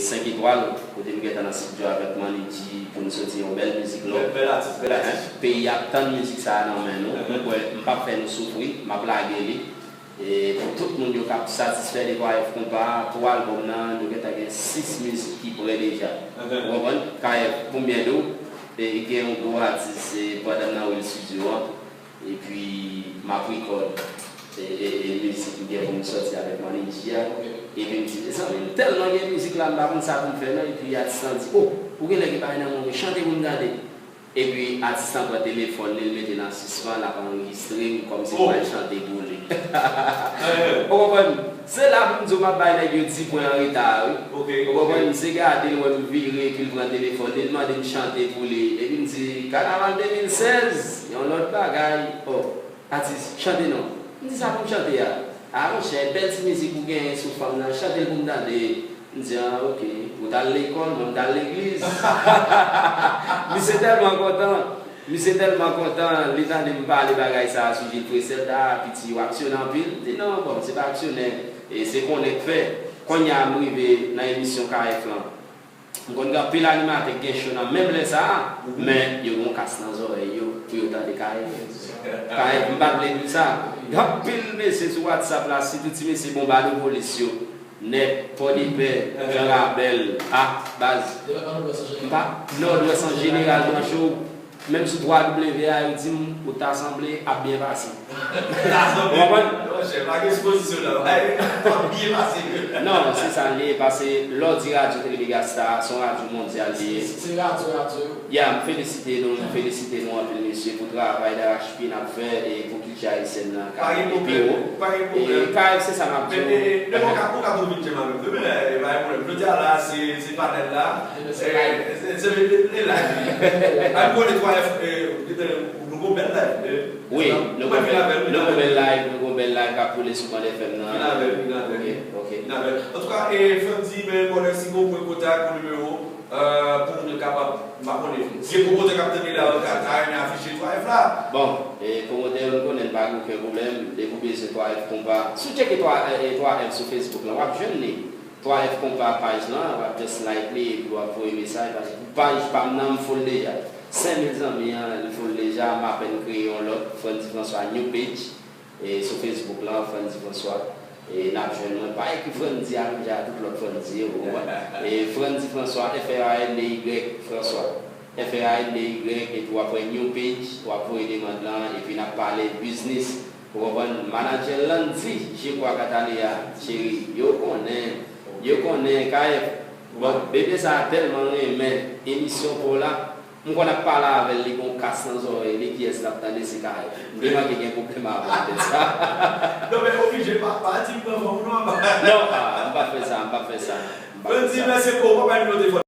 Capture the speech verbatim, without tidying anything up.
senk etwal, kote nou gentan nan estidyo avèk Manny G pou n soti yon bèl mizik lòt. Bèl, bèl atis, bèl atis. Peyi ap tann mizik sa a nan men nou. Mwen kwè m p ap fè nou soufri, m ap lage li. E pou tout moun yo k ap satisfè de Twa F Konpa, pou albòm nan, nou gentan gen sis mizik ki prè deja. Ou konprann? K F, pou m byen di w, e, gen yon gwo atis, se pandan m nan Will Studio an. Epi, m ap rekòd, e, e, e, mizik m gen pou m sòti avèk Manny G a. Epi m di, mezanmi, m tèlman gen mizik la, m pa konn sa pou m fè non. Epi atis lan di, o, ou genlè gen bagay nan men w, chante pou m tande. Epi atis lan pran telefòn li, l mete nan sispann, l ap anrejistre m kòmsi m pral chante pou li. Ou konprann? Se la pou m di w m ap bay nèg yo di pwen an reta, wi. Ou konprann? M se gade l, wè m vire, epi l pran telefòn li, l mande m chante pou li. Epi m di, kanaval de mil sèz, yon lòt bagay. O, atis, chante non. M di, sa pou m chante a? A, monchè, bèl ti mizik ou genyen sou fanm nan, chante l pou m tande. M di, a, oke. Ou t al lekòl, mwen m t al legliz. Misye tèlman kontan. Misye tèlman kontan, li tande m pale bagay sa a sou Gilles Presèt, a, piti, w aksyonè anpil. M di, non, bon, se pa aksyonè, e se konnen k fè. Kounye a, m rive nan emisyon K F lan. M konn gen anpil animatè k gen cho nan menm lè sa a, men yo gen yon kas nan zòrèy yo pou yo tande K F. K F, m pa t vle di w sa. Gen anpil mesye sou WhatsApp la, sitou ti mesye bonbado polis yo. Nèg Pòdepè, Jan Rabèl, a, baz. M pa, Nòdwès an jeneral nan cho. Menm sou twa W a, yo di m, ou ta sanble ap byen pase. Ou konprann? Monchè, pa gen sipozisyon la, w ap byen pase. Non, se sa l ye, paske lè w di radyo Tele Megastar, se yon radyo mondyal li ye. Se radyo, radyo. Ya, m felisite nou, m felisite nou anpil, mesye, pou travay darache pye n ap fè e pou kilti ayisyèn nan ka ale pi wo. Pa gen pwoblèm. E K F, se sa m ap di w. Men, men, men, ou ka, ou ka tou vin djèm avè m demen, e, pa gen pwoblèm. Jodi a la, se, se panèl la. E, se, se, se, se live. A, m konnen Twa F, e, nou gon bèl live, e, wi, nou gon bèl, nou gon bèl live, nou gon bèl live k ap woule sou Band F M nan. Vin avè l, vin avè l. Ok, ok. Vin avè l. Antouka, e, Freddy, men, konnen si gon pwen kontak, yon nimewo, e, pou moun yo kapab, m pa konnen, vye pwomotè k ap tande la, ka, ka renmen afiche Twa F la. Bon, e, pwomotè yo, nou konnen n pa gen okenn pwoblèm, depi w bezwen Twa F Konpa. Si w tcheke Twa, e, Twa F sou Facebook la, w ap jwenn li. Twa F Konpa paj lan, w ap just like li, epi w ap voye mesaj, paske pou paj pa m nan, m full deja. Senk mil zanmi an, li full deja, m apèn kreye yon lòt, Frandy François New Page, e sou Facebook lan, Frandy François. E n ap jwenn mwen, pa ekri Frandy a, m ja tout lòt Frandy yo, ou konprann? E Frandy François, F R A N D Y François. F R A N D Y, epi w ap wè New Page, w ap voye demann lan, epi n ap pale biznis. Ou konprann? Manadjè Landy, je kwa Kataleya, cheri, yo konnen, yo konnen, K F. Bon, bebe sa a tèlman renmen emisyon pa w la, m konn ap pale avè l, li gon kas nan zòrèy li, kiyès l ap tande, se K F. M te manke gen pwoblèm avè l poutèt sa. Non, men oblije, pa, pa di m pran fanm ou non, apa. Non, a, m p ap fè sa, m p ap fè sa. M p ap fè sa. Landy, mèsi anpil, ou pa bay nimewo telefòn.